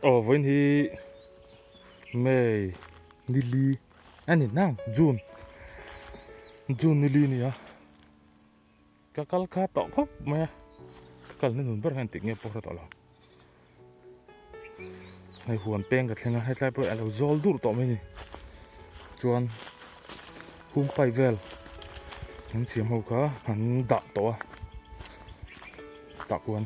Aw vawiin hi May nili a ni nang June June nili a ni a ka kal kha tawh khawp mai a ka kalna nun ber hian tik nge pawh hre tawh lo hei huan peng ka thleng a hetlai pawh hi a lo zawl dur tawh mai a ni chuan hum pipe vel an siam ho kha an dah tawh a tah khuan.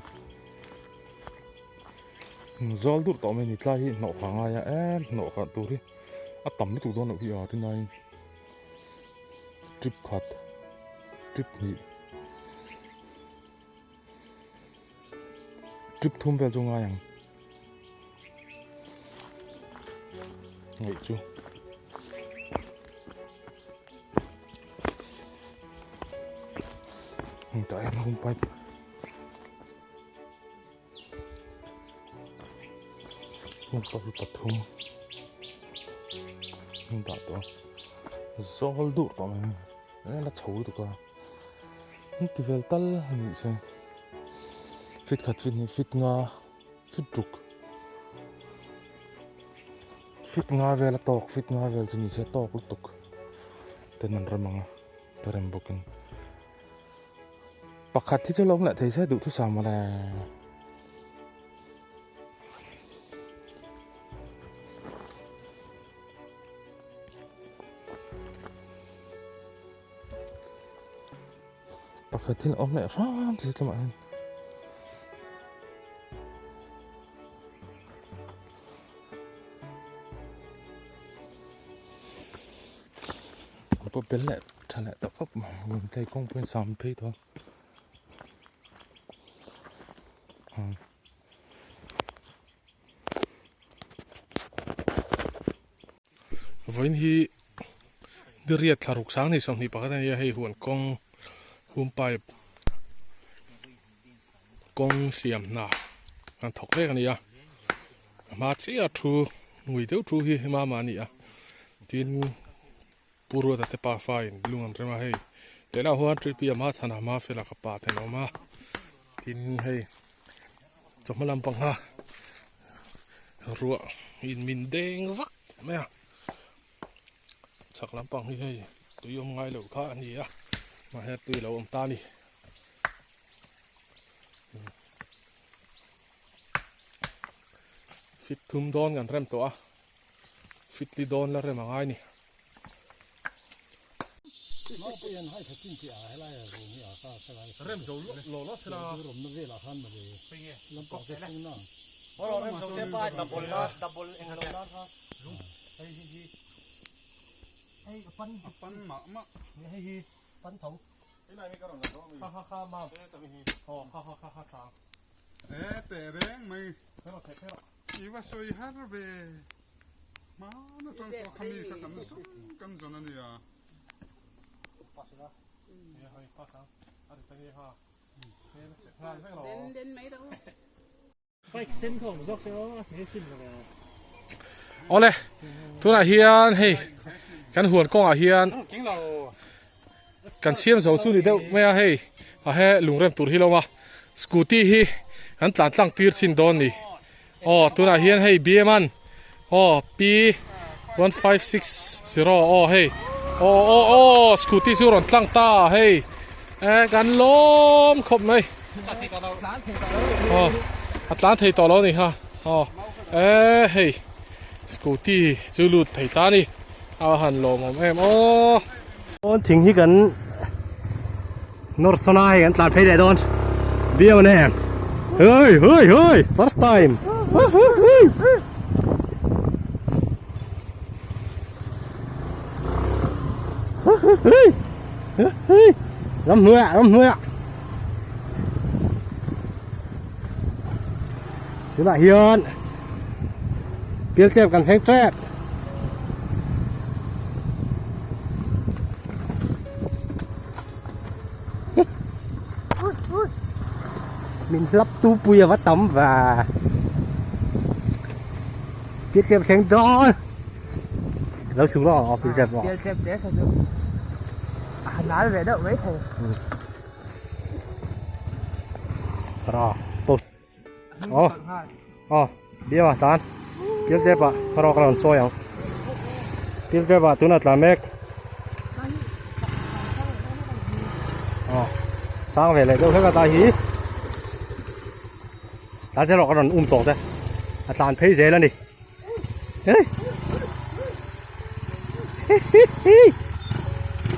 Zawl dur tawh mai a ni tlai hi hnawh kha ngai a em hnawh kha tur hi a tam lutuk dawn loh hi a tinaiin trip khat trip hnih trip thum vel chu ngai ang ngaih chu. Tah hian home pipe. Hmun pahnih pathum an dah tawh a zawl dur tawh mai a la chho lutuk a an ti vel tal a nih chu fit khat fit hnih fit nga fit ruk fit nga vel a tawk fit nga vel chu ni se tawk lutuk ten an rem ang a ta rem bawkin. Pakhat hi chu lo awm leh thei se duhthusam mawle. Pakhat hi awm leh hram thei tlawmah hian. Pawh bel leh tha leh tawh khawp mai rawn tlei kawng pawhin sam phei tawh a Vawiin hi diriat thla ruk sang ni 20 pakhat a nia hei huan kawng hum pipe kawng siam hna an thawk vek a ni a a hma chiah thu ngui deuh thu hi mama a ni a tin Pu Ruata te pafa in lung an rem a hei lehlam huan trip hi a hma chhanah hma fela ka pa te an awm a tin hei chawhma lampang kha ruah in min deng vak mai a chhak lampang hi hei tui awm ngai loh kha a ni a mahse tui a lo awm ta a ni. Fit thum dawn kan rem tawh a fit li dawn la rem a ngai ni. Rem zo lo lo sela. E teh reng mai i va sawi har ve hman atang pawh kha mi kha kan zawng kan zawn a nia. Awle tunah hian hei kan huan kawngah hian kan siam zo chu ni deuh mai a hei a he lungrem tur hi lo awm a scooty hi kan tlan tlang tir chin dawn ni aw tunah hian hei bm an aw p 1560 aw hei aw aw aw scooty chu rawn tlang ta hei eh kan lawm khawp mai aw a tlan thei tawh lo a ni kha aw eh hei scooty chu lut thei ta a ni a han lawmawm em aw. Awn thing hi kan nawr sawn a hei kan tlan phei leh dawn biau nen hei hei hei first time ram hnuai ah ram hnuai ah tunah hian pial tep kan thleng tep. Min hlap tu pui a va tam và pial tep thleng dawn lo chhung rawh aw pial tep rawh pial tep te kha chu a nal ve deuh mai thei ra to oh oh. Biama tan pil tep ah hmarua ka rawn chawi ang. Pil tep ah tunah tlan mek. Aw sang ve leh deuh hlek a ta hi. Tlan zel rawh ka rawn um tawh che. A tlan phei zel a ni. Hey. Hey.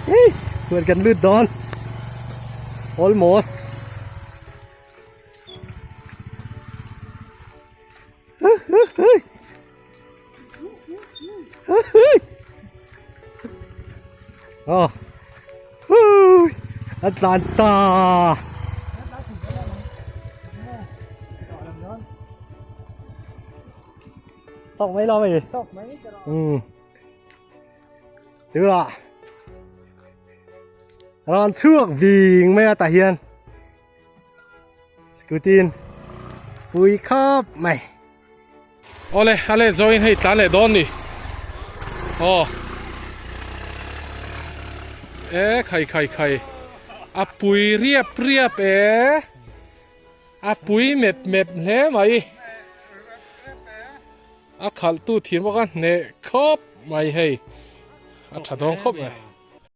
Hey. Huan kan lut dawn. Almost. Oh. A tlan ta. Tawk mai lo mai. Tawk mai. Ừ. Tứ lạ. Ron chhuak ving mai a tah hian. Scooty in pui khawp mai. Awle ale zawin hei tlan leh dawn ni. Aw. E khai khai khai. A pui riap riap e. A pui mep mep hle mai. A khalh tu thiam bawk a hneh khawp mai hei. A tha dawn khawp mai.